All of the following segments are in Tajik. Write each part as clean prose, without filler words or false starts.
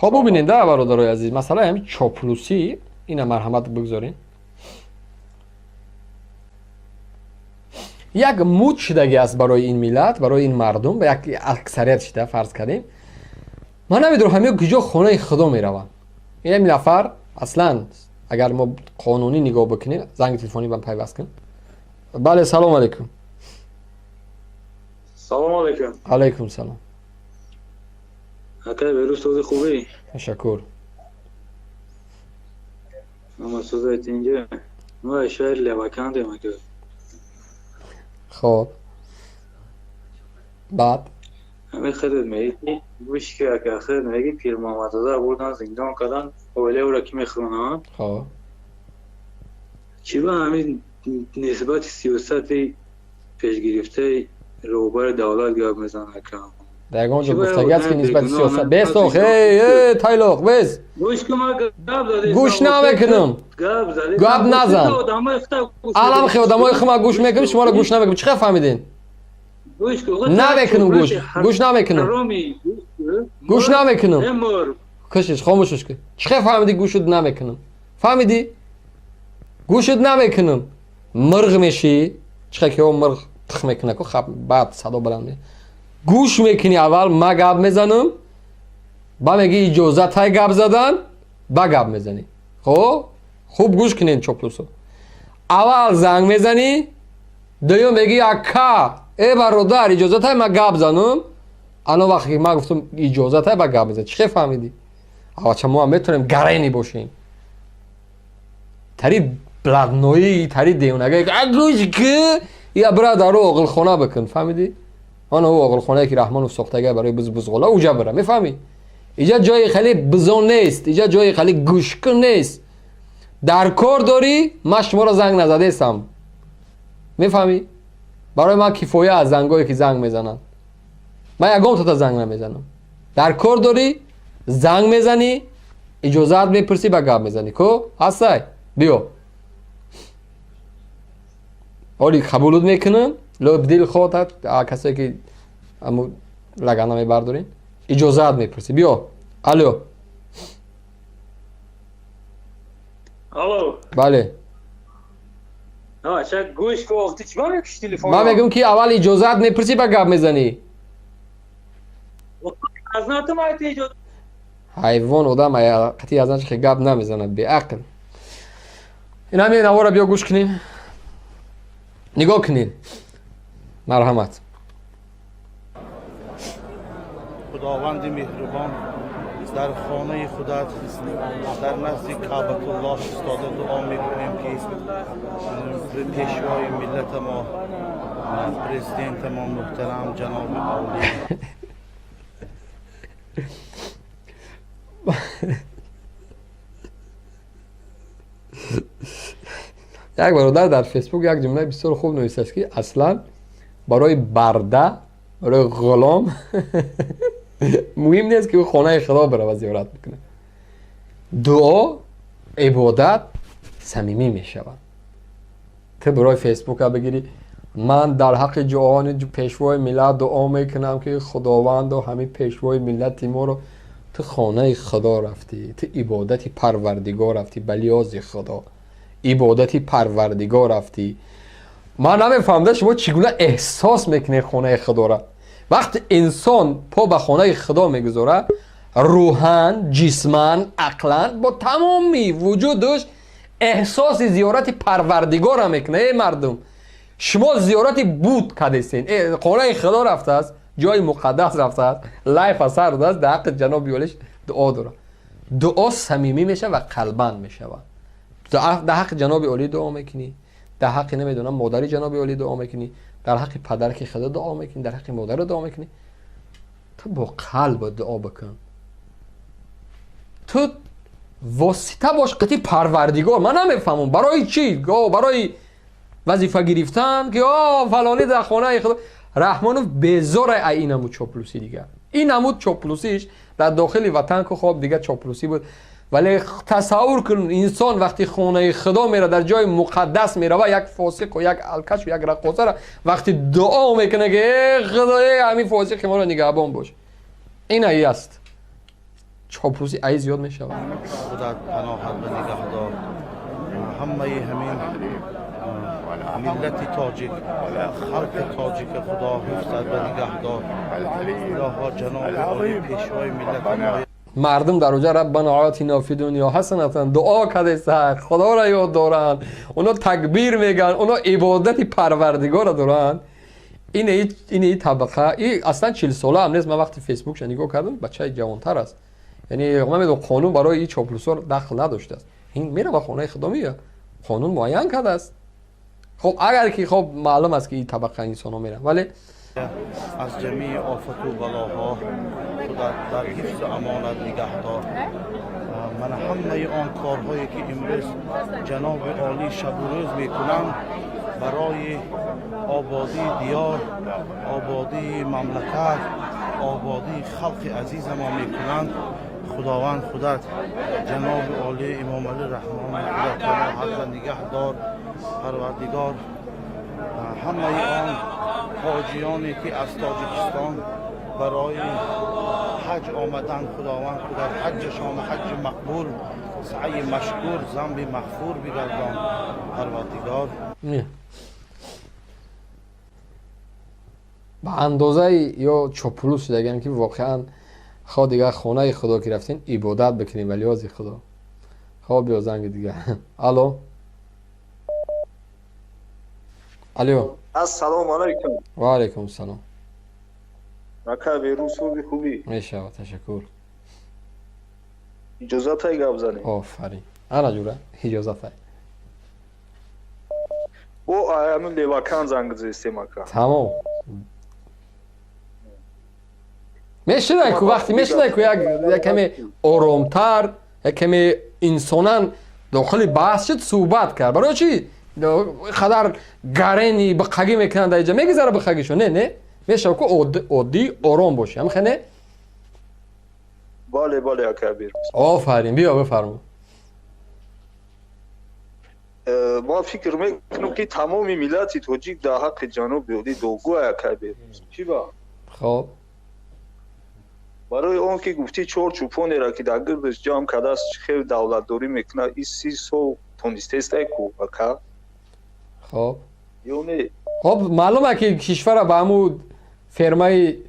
Хоб, бубинед да, бародарои азиз, масъалаи ҳамин чоплусӣ ина марҳамат бигзорен. Як муд шидаги аст барои ин миллат, барои ин мардум, ба як аксарият шида фарз кардем. Ман намедонам ҳамиё куҷо хонаи худо мераванд. Ин нафар аслан агар мо қонунӣ нигоҳ бикунем, занги телефонӣ ба пайваст кун. Бале, салом алейкум. Салом алейкум. Алейкум салом. Акай Берӯз, сози хубӣ? Ташаккур. Ама созаи тинҷа. Мо шаҳри Левакандем, ака. Хоб. Баъд? Ҳамин худат мегӣ, гӯш ки ака, худат мегӣ Пирмуҳаммадзода бурдан зиндон кардан, оилаи ӯро ки мехӯронанд? Хоб. Чӣ ба ҳамин нисбати сиёсати пешгирифтаи роҳбари давлат гап мезанад, ака? Дар ягон ҷо гуфтагӣ аст, ки нисбати сиёсат бес ох, э, тайлоқ, бес. Гӯш кун, ман гап задистам. Гӯш намекунам. Гап задистам. Гап назан. Алам хе одамои хума гӯш мекунам, шуморо гӯш намекунам. Чӣ хел фаҳмидин? Гӯш кун. Намекунам гӯш. Гӯш намекунам. Гӯш намекунам. Кушиш, хомӯшиш кун. Чӣ хел фаҳмидӣ гӯшуд намекунам? Фаҳмидӣ? Гӯшуд намекунам. Мирғ мешӣ, чӣ хел ки мирғ тих мекунад ку, хаб баъд садо баланд ме. Гӯш мекунӣ аввал ма гап мезанам, ба мегӣ иҷозатай гап задан, ба гап мезанӣ. Хоб? Хуб гӯш кунед чоплусо. Аввал занг мезанӣ, дуюм мегӣ ака, э бародар, иҷозатай ма гап занам? Ано вақте ки ман гуфтам иҷозатай, ба гап мезанӣ. Чӣ хел фаҳмидӣ? Аввалча мо ҳам метавонем гарени бошем. Тари бладноӣ, тари девонага, гӯш ки, я бира дару оғилхона бикун, фаҳмидӣ? Ана ӯ оғилхонае ки Раҳмонов сохтага барои бузғола, уҷа бира, мефаҳмӣ? Иҷа ҷои хеле бизон нест, иҷа ҷои хеле гӯшкун нест. Дар кор дорӣ, ман шуморо занг назадаестам. Мефаҳмӣ? Барои ман кифоя аз зангое ки занг мезананд. Ман ягон тота занг намезанам. Дар кор дорӣ, занг мезанӣ, иҷозаат мепурсӣ, ба гап мезанӣ. Ко? Ҳастай? Биё. Оли қабулут мекунам, лоб дил хотат, касое ки аму лагана мебардорин, иҷозаат мепурсӣ. Биё. Алло. Алло. Бале. Ча гӯш ку, охти чӣ мекуши телефон? Ман мегӯям ки аввал иҷозаат мепурсӣ, ба гап мезанӣ. Аз натум айти иҷозат. Ҳайвон одам қати аз нач гап намезанад, беақл. Ин ҳамин навора биё гӯш кунем. Нигоҳ кунед. Марҳамат. Худованди меҳрубон, дар хонаи худат, дар назди Каъбатуллоҳ истода дуо мекунем, ки пешвои миллата мо, президентамо муҳтарам ҷаноби олӣ Як бародар дар фейсбук як ҷумлаи бисёр хуб нависааст, ки аслан барои барда, барои ғулом муҳим нест, ки ӯ хонаи худо бирава зиёрат бикунад. Дуо, ибодат самимӣ мешавад. Ту барои фейсбука бигирӣ, ман дар ҳаққи ҷоҳони пешвои миллат дуо мекунам, ки худовандо ҳамин пешвои миллати моро. Ту хонаи худо рафтӣ, ту ибодати парвардигор рафтӣ, ба лиёзи худо ибодати парвардигор рафтӣ. Ман намефаҳмда, шумо чӣ гуна эҳсос мекунед хонаи худоро. Вақте инсон по ба хонаи худо мегузорад, рӯҳан, ҷисман, ақлан, бо тамоми вуҷудаш эҳсоси зиёрати парвардигорро мекунад. Эй мардум, шумо зиёрати буд кардестен. Хонаи худо рафтааст, ҷои муқаддас рафтааст, лайф асар додааст, дар ҳаққи ҷаноби олиш дуо дорад. Дуо самимӣ мешавад ва қалбан мешавад. Дар ҳаққи ҷаноби олӣ дуо мекунӣ, дар ҳаққи намедонам модари ҷаноби олӣ дуо мекунӣ, дар ҳаққи падарки худо дуо мекунӣ, дар ҳаққи модаро дуо мекунӣ. Ту бо қалб дуо бикун, ту восита бош қити парвардигор. Ман намефаҳмам барои чӣ, барои вазифа гирифтан, ки о фалонӣ дар хонаи худо. Раҳмонов безора ай ин намуд чоплусӣ дигар. Ин намуд чоплусиш дар дохили ватан ку хоб дигар чоплусӣ буд, вале тасаввур кун, инсон вақти хонаи худо мера, дар ҷои муқаддас мерава, як фосиқу як алкашу як раққосара вақти дуо мекунад, ки э худо, э ҳамин фосиқи моро нигаҳбон бош. Ин аи аст. Чоплуси ай зиёд мешавад. Худат паноҳат ба нигаҳдор. Ҳамаи ҳамин миллати тоҷик, халқи тоҷика Худо ҳифзат ба нигаҳдор. Илоҳо, ҷаноби олӣ, пешвои миллати мо. Мардум дар оҷа раббана атина фи дунё ҳасанатан дуо кардеса, худоро ёд доранд, оно такбир мегӯянд, оно ибодати парвардигорро доранд. Ин табақа и аслан 40 сола ҳам нест. Ман вақти фейсбукша нигоҳ кардам, бачаи ҷавонтар аст. Яъне ман медонам, қонун барои и чоплусор дахл надоштааст. Ин мерава хонаи худо, меояд, қонун муайян кардааст. Хоб, агар ки, хоб, маълум аст, ки ин табақа инсонҳо мераванд, вале аз ҷамеи офату балоҳо худат дар ҳифзу амонат нигаҳдор. Мана ҳамаи он корҳое, ки имрӯз ҷаноби олӣ шабу рӯз мекунанд барои ободии диёр, ободии мамлакат, ободии халқи азизамо мекунанд, Худованд худат ҷаноби олӣ Эмомалӣ Раҳмон худат паноҳат ва нигаҳдор. Парвардигор, ҳамаи он ҳоҷиёне, ки аз Тоҷикистон барои ҳаҷ омаданд, Худованд худат ҳаҷҷашон ҳаҷҷи мақбул, саъи машкур, замби мағфур бигардон, Парвардигор. Не. Ба андозаи ё чоплус шудаган, ки воқеан хо дигар хонаи худо ки рафтем, ибодат бикунем, валиёзи худо. Хоб, биё, занги дигар. Алло, алло. Ассалому алайкум. Ва алайкум салом. Ака Берӯз, суби хубӣ? Мешавад, ташаккур. Иҷозатай гап занем? Офарин, ана ҷура, иҷозатай. О, ҳамин левакан занг зестем, ака. Тамом, мешунай ку, вақте мешунай ку, як каме оромтар, як каме инсонан дохили баҳс шуд, суҳбат кард. Барои чӣ қадар гарени биқагӣ мекунанд? Дар иҷа мегузара биқагишо. Не, не, мешава ку, оддӣ, ором бошӣ, ҳамихе, не? Бале, бале, ака Берӯз. Офарин, биё, бифармо. Ман фикр мекунам, ки тамоми миллати тоҷик дар ҳаққи ҷаноби олӣ дуогӯ, ака Берӯз. Чӣ ба? Хоб. Барои он ки гуфтӣ, чор чӯпонеро, ки дар гирдаш ҷамъ кардааст, хел давлатдорӣ мекунад, и 30 сол тонистестай ку, ака. Хоб. Ё не? Хоб, маълума, ки кишвара ба ҳамун фермаи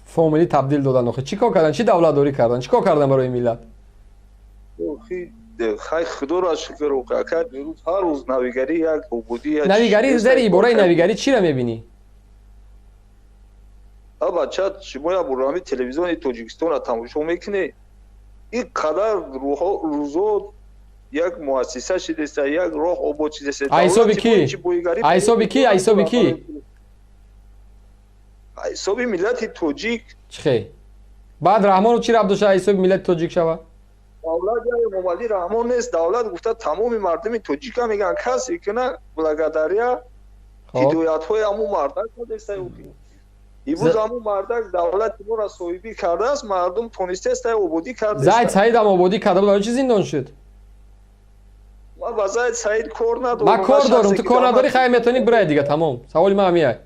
фомилӣ табдил додан. Охи, чӣ кор кардан, чӣ давлатдорӣ кардан, чӣ кор кардан барои миллат? Хай, худоро шукр, ака Берӯз, ҳар рӯз навигарӣ, як ободӣ. Навигарӣ, зери ибораи навигарӣ чиро мебинӣ? Бача, шумо як бор ҳамин телевизиони Тоҷикистонро тамошо мекунед, ин қадар рӯзо як муассиса шидеста, як роҳ обод шидеста. Ҳисоби ки? Ҳисоби ки? Ҳисоби ки? Ҳисоби миллати тоҷик. Чӣ хел? Баъд Раҳмонов чӣ рабт дошта ҳисоби миллати тоҷик шава? Давлат я Эмомалӣ Раҳмон нест. Давлат гуфта тамоми мардуми тоҷика мегӯянд, касе кина благодаря ҳидоятҳои ҳамун мардак кардеста. Имрӯз ҳамун мардак давлати моро соҳибӣ кардааст, мардум тонистааст, ободӣ кардааст. Зайд Саидам ободӣ карда буд, барои чӣ зиндон шуд? Ман ба Зайд Саид кор надорам. Ман кор дорам, ту кор надорӣ, хай, метавонӣ бирай дига, тамом. Саволи ман ҳамияй.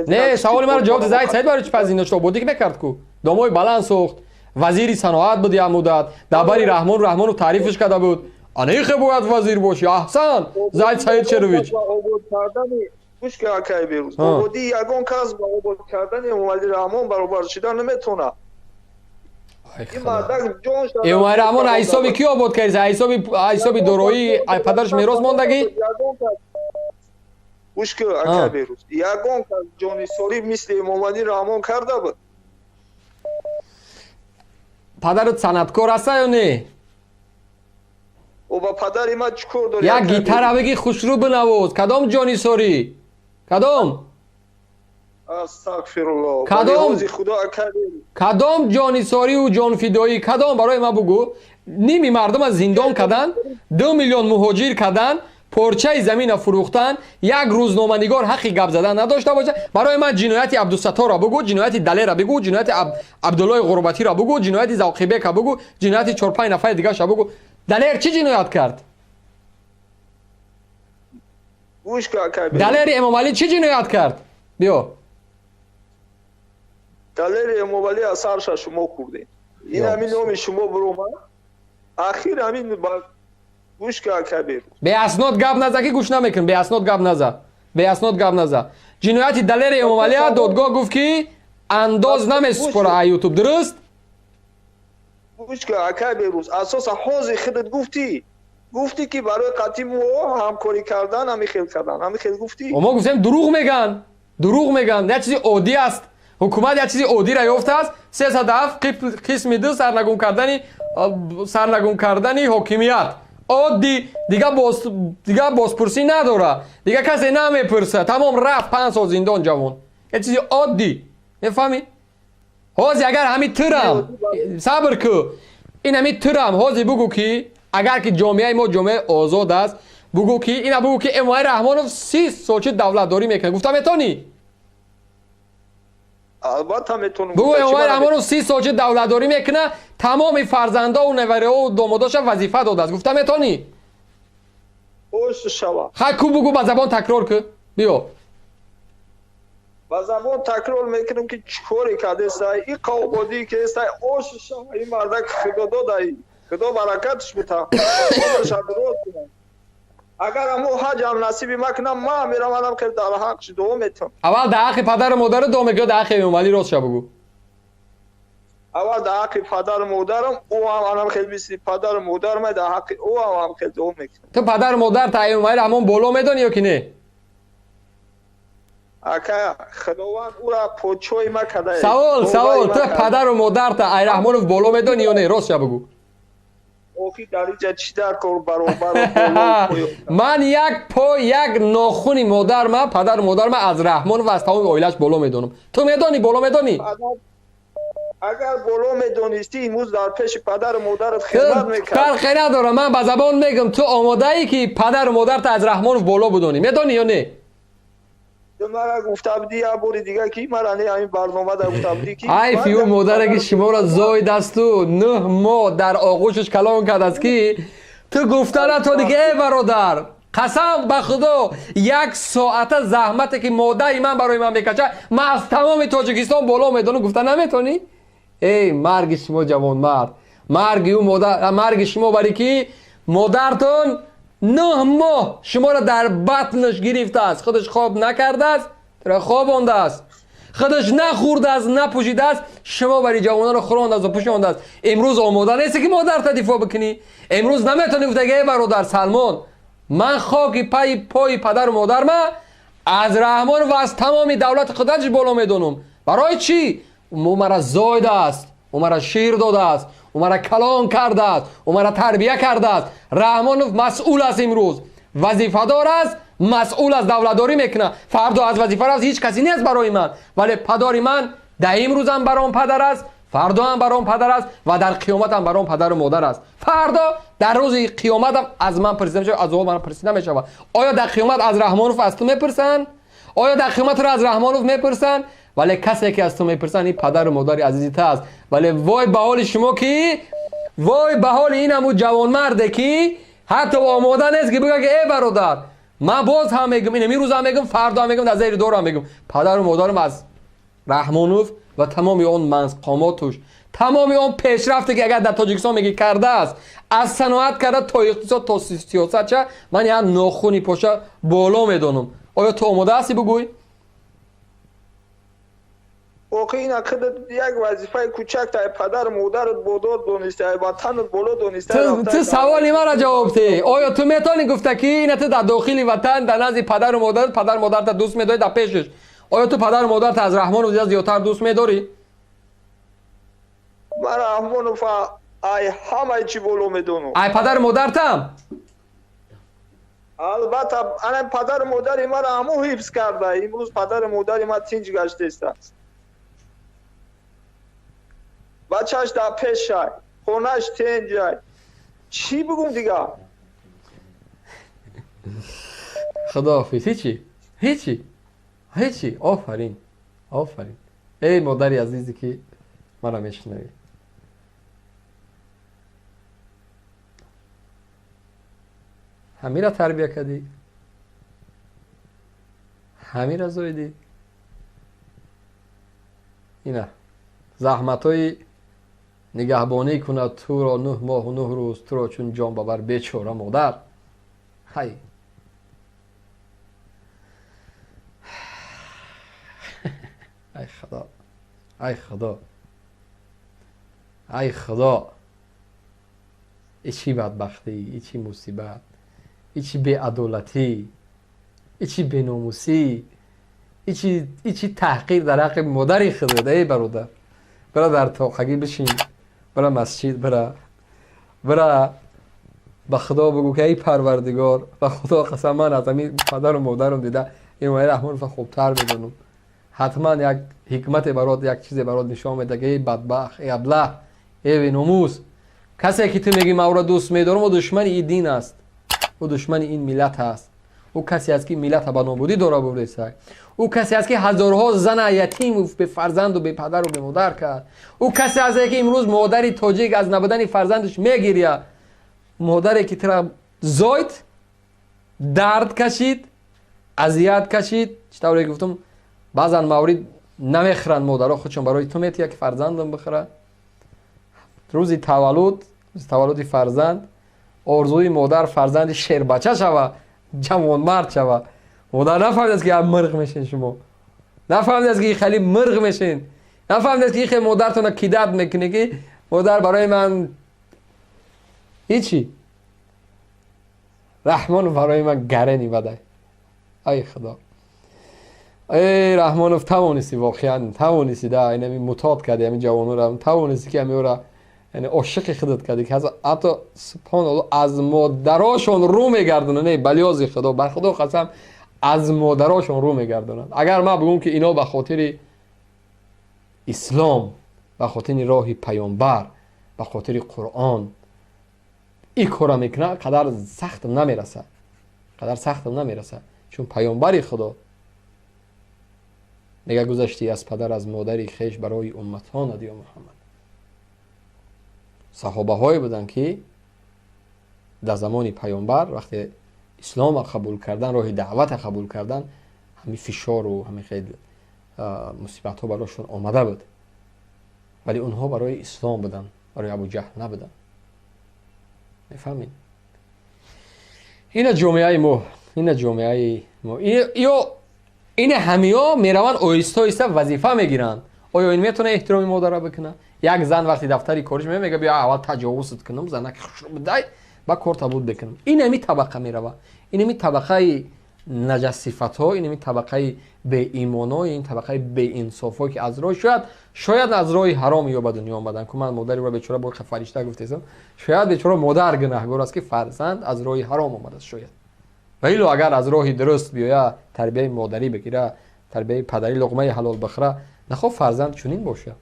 Не, саволи маро ҷавоб. Зайд Саид барои чӣ пас зиндон шуд? Ободӣ мекард ку, домои баланд сохт, вазири саноат буд як муддат, дар бари Раҳмон Раҳмонов таърифиш карда буд: анехе бояд вазир бошӣ, аҳсан, Зайд Саид Шерович. Гӯш ки, акай Берӯз, ободии ягон кас ба обод кардани Эмомалӣ Раҳмон баробар шида наметавонад. Эмомалӣ Раҳмон ҳисоби кӣ обод кардиса? Ҳисоби дороии падараш мерос мондагӣ? Гӯш ки, акай Берӯз, ягон кас ҷонисорӣ мисли Эмомалӣ Раҳмон карда буд? Падарат санъаткор аста ё не? О, ба падари ман чӣ кор дорӣ? Як гитара бигӣ, хушрӯ бинавоз. Кадом ҷонисорӣ, кадом? Астағфирулло. Кадом? Худо, акай. Кадом ҷонисориву ҷонфидоӣ, кадом, барои ман бугӯ. Ними мардума зиндон кардан, 2 миллион муҳоҷир кардан, порчаи замина фурӯхтан, як рӯзноманигор ҳаққи гап задан надошта бошад. Барои ман ҷинояти Абдусатторро бугӯ, ҷинояти Далера бигӯ, ҷинояти Абдуллои Ғурбатиро бугӯ, ҷинояти Завқибека бугӯ, ҷинояти чорпанҷ нафари дигарша бугӯ. Далер чӣ ҷиноят кард? Гӯш ки, акай. Далери Эмомалӣ чӣ ҷиноят кард? Биё. Далери Эмомалӣ сарша шумо хӯрдед. Ин ҳамин номи шумо биромад. Ахир ҳамин гӯш ка Кабир. Беаснод гап наза ки гӯш намекунам. Беаснод гап наза. Беаснод гап наза. Ҷинояти Далери Эмомалӣ додгоҳ гуфт ки андоз намесупора а Ютуб, дуруст? Гӯш ка акай Берӯз, асосан ҳозир худат гуфтӣ. Гуфтӣ ки барои қатъи мо ҳамкорӣ кардан ҳамин хел кардан. Ҳамин хел гуфтӣ? Мо гуфтем дурӯғ меган. Дурӯғ меган. Як чизи оддӣ аст. Ҳукумат як чизи оддиро ёфтааст. 307 қисми 2 сарнагум кардани ҳокимият. Оддӣ, дига бозпурсӣ надора. Дига касе намепурса. Тамом рафт 5 сол зиндон ҷавон. Як чизи оддӣ. Мефаҳмӣ? Ҳозир агар ҳамин тирам, сабр ку. Ин ҳамин тирам ҳозир бугӯ ки агар ки ҷомеаи мо ҷомеаи озод аст, бугӯ ки ина бугӯ ки Эмомалӣ Раҳмонов 30 сол чи давлатдорӣ мекунад. Гуфта метонӣ? Албатта метонам. Бугӯ Эмомалӣ Раҳмонов 30 сол чи давлатдорӣ мекунад, тамоми фарзандову невараову домодоша вазифа додааст. Гуфта метонӣ? Бош шава. Хай ку бугӯ, ба забон такрор ку. Биё. Ба забон такрор мекунам ки чӣ коре кардестай, ин қавбодӣ кардестай, ош шава, ин мардак худо додай. Худо баракатш бута. Умрша дуруст кунад. Агар аммо ҳаҷам насиби ма кунам, ман меравам хел дар ҳақш дуо метам. Аввал дар ҳаққи падару модару дуо мекунӣ, дар ҳаққи Эмомалӣ рост ша бугӯ. Аввал дар ҳаққи падару модарам, ӯ ҳам анам хел мисли падару модарам, дар ҳаққи ӯ ҳам хел дуо мекунам. Ту падару модар та Эмомалӣ Раҳмон боло медонӣ ё ки не? Ака, Худованд ӯра подшоҳи ма кардае. Савол, савол, ту падару модар та ай Раҳмонов боло медонӣ ё не? Рост ша бугӯ. Охи дар инҷа чӣ дар кор баробар? Ман як по як нохуни модарма, падару модарма аз Раҳмонов ва аз тамоми оилааш боло медонам. Ту медонӣ, боло медонӣ? Агар боло медонистӣ, имрӯз дар пеши падару модарат хидмат мекардӣ. Фарқе надорам, ман ба забон мегӯям, ту омодаӣ ки падару модарта аз Раҳмонов боло будонӣ. Медонӣ ё не? Ту мара гуфта будӣ як бори дига ки мара не ҳамин барномада гуфта будӣ ки Айфи ӯ модаре ки шуморо зоидасту 9 моҳ дар оғӯшаш калон кардааст ки ту гуфта натонӣ ки эй бародар, қасам ба Худо, як соата заҳмате ки модари ман барои ман мекашад, ман аз тамоми Тоҷикистон боло медонам, гуфта наметонӣ? Эй марги шумо ҷавонмард, марги ӯ модар, марги шумо бари ки модартон 9 моҳ шуморо дар батнаш гирифтааст, худаш хоб накардааст, туро хобондааст, худаш нахӯрдааст, напӯшидааст, шумо бари ҷавонаро хӯрондааст ва пӯшондааст. Имрӯз омода нестӣ ки модарта дифоъ бикунӣ. Имрӯз наметавонӣ гуфта ки эй бародар Салмон, ман хоки пайи пои падару модарма аз Раҳмон ва аз тамоми давлати қудраташ боло медонам. Барои чӣ? Ӯ мара зоидааст, ӯ мара шир додааст, ӯ мара калон кардааст, ӯ мара тарбия кардааст. Раҳмонов масъул аст имрӯз, вазифадор аст, масъул аст, давлатдорӣ мекунад. Фардо аз вазифа рафт, ҳеҷ касе нест барои ман, вале падари ман дар имрӯзам баром падар аст, фардо ҳам баром падар аст ва дар қиёмат ҳам баром падару модар аст. Фардо дар рӯзи қиёмат ҳам аз ман пурсида мешавад, аз ӯ ман пурсида мешавад. Оё дар қиёмат аз Раҳмонов аз ту мепурсанд? Оё дар қиёмат туро аз Раҳмонов мепурсанд? Вале касе ки аз ту мепурсанд ин падару модари азизи ту аст. Вале вой ба ҳоли шумо ки, вой ба ҳоли ин ҳамун ҷавонмарде ки ҳатто омода нест ки бигӯяд ки эй бародар, ман боз ҳам мегӯям, ин имрӯз ҳам мегӯям, фардо ҳам мегӯям, дар зери дор ҳам мегӯям, падару модарам аз Раҳмонов ва тамоми он мансқомотуш, тамоми он пешрафте ки агар дар Тоҷикистон мегӣ кардааст, аз саноат карда то иқтисод то сиёсатча, ман як нохуни поша боло медонам. Оё ту омода ҳастӣ бугӯй? Охи ина худат як вазифаи кӯчак тай падару модарат бодор донистай, ватанат боло донистай. Ту саволи маро ҷавоб деҳ. Оё ту метавонӣ гуфта ки ина ту дар дохили ватан, дар назди падару модарат, падару модарата дӯст медорӣ дар пешаш? Оё ту падару модарата аз Раҳмонов дида зиёдтар дӯст медорӣ? Ман Раҳмонов ай ҳамаи чӣ боло медонам. Ай падару модартам? Албатта, ана падару модари маро ҳамон ҳифз карда. Имрӯз падару модари ман тинҷ гаштааст. Бачаш дар пешай, хонаш тинҷай. Чӣ бигӯм дигар? Худоҳофиз. Ҳечи, ҳечи, ҳечи. Офарин, офарин. Эй модари азизе ки маро мешунавӣ. Ҳамира тарбия кардӣ, ҳамира зоидӣ. Ина Заҳматҳои нигаҳбонӣ кунад туро 9 моҳу 9 рӯз, туро чун ҷон бабар бечора модар. Ҳай, ай худо, ай худо, ай худо, и чӣ бадбахтӣ, и чӣ мусибат, и чӣ беадолатӣ, и чӣ беномусӣ, и чӣ таҳқир дар ҳаққи модари худат. Эй бародар, бира дар тоқагӣ бишин, бира масҷид, бира ба худо бигӯ ки эй парвардигор, ба худо қасам, ман аз ҳамин падару модарам дида Эмомалӣ Раҳмонов хубтар медонам. Ҳатман як ҳикмате барот, як чизе барот нишон медиҳад ки эй бадбахт, эй аблаҳ, эй беномус, касе ки ту мегӯӣ ман ӯро дӯст медорам, ӯ душмани ин дин аст, ӯ душмани ин миллат аст, ӯ касе аст ки миллата ба нобудӣ дора бурдеса, ӯ касе аст ки ҳазорҳо зана ятиму бефарзанду бепадару бемодар кард, ӯ касе аст ки имрӯз модари тоҷик аз набудани фарзандаш мегиря. Модаре ки тура зоид, дард кашид, азият кашид. Чӣ тавре гуфтам, баъзан маврид намехӯранд модаро, худшон барои ту метия ки фарзандам бихӯра. Рӯзи таваллуд, рӯзи таваллуди фарзанд, орзуи модар фарзанди шербача шава, ҷавонмард шава. Модар нафаҳмидааст ки мирғ мешин, шумо нафаҳмидааст ки хеле мирғ мешин, нафаҳмидааст ки хеле модартона кидат мекунӣ ки модар барои ман ҳичи. Раҳмонов барои ман гарени бадай. Ай худо, эй Раҳмонов, тавонисти, воқеан тавонисти, да инами мутод кардӣ ҳамин ҷавонора, тавонисти ки ҳамиора яъне ошиқи худат кардӣ, ки ҳатто субҳоналло аз модарошон рӯ мегардонанд. Не, балёзи худо, ба худо қасам, аз модарошон рӯ мегардонанд. Агар ман бигӯм ки ино ба хотири ислом, ба хотири роҳи паёмбар, ба хотири Қуръон ин кора мекунад, қадар сахтам намерасад, қадар сахтам намерасад, чун паёмбари худо мега: гузаштӣ аз падар, аз модари хеш барои умматҳо надиё Муҳаммад. Саҳобаҳое буданд ки дар замони паёмбар вақте ислома қабул кардан, роҳи даъвата қабул кардан, ҳамин фишору ҳамин хел мусибатҳо барошон омада буд, вале онҳо барои ислом буданд, барои Абуҷаҳл набуданд. Мефаҳмед, ина ҷомеаи мо, ина ҷомеаи мо, ё ина ҳамиё мераванд, оҳиста оҳиста вазифа мегиранд. Оё ин метавона эҳтироми модарро бикунад? Як зан вақти дафтари кориш мега: биё аввал таҷовузат кунам, занаки хушрӯ бидай, ба кор табуд бикунам. Ин ҳами табақа мерава, ин ҳами табақаи наҷассифатҳо, ин ҳами табақаи беимоно, ин табақаи беинсофҳо ки аз роҳи шояд аз роҳи ҳаром ё ба дунё омадан. Ку ман модари ро бечора бо фаришта гуфтесам, шояд бечора модар гунаҳгор аст ки фарзанд аз роҳи ҳаром омадааст шояд. Ва ило агар аз роҳи дуруст биёя, тарбияи модарӣ бигира, тарбияи падарӣ, луқмаи ҳалол бихӯра, нахоҳ фарзанд чунин бошад.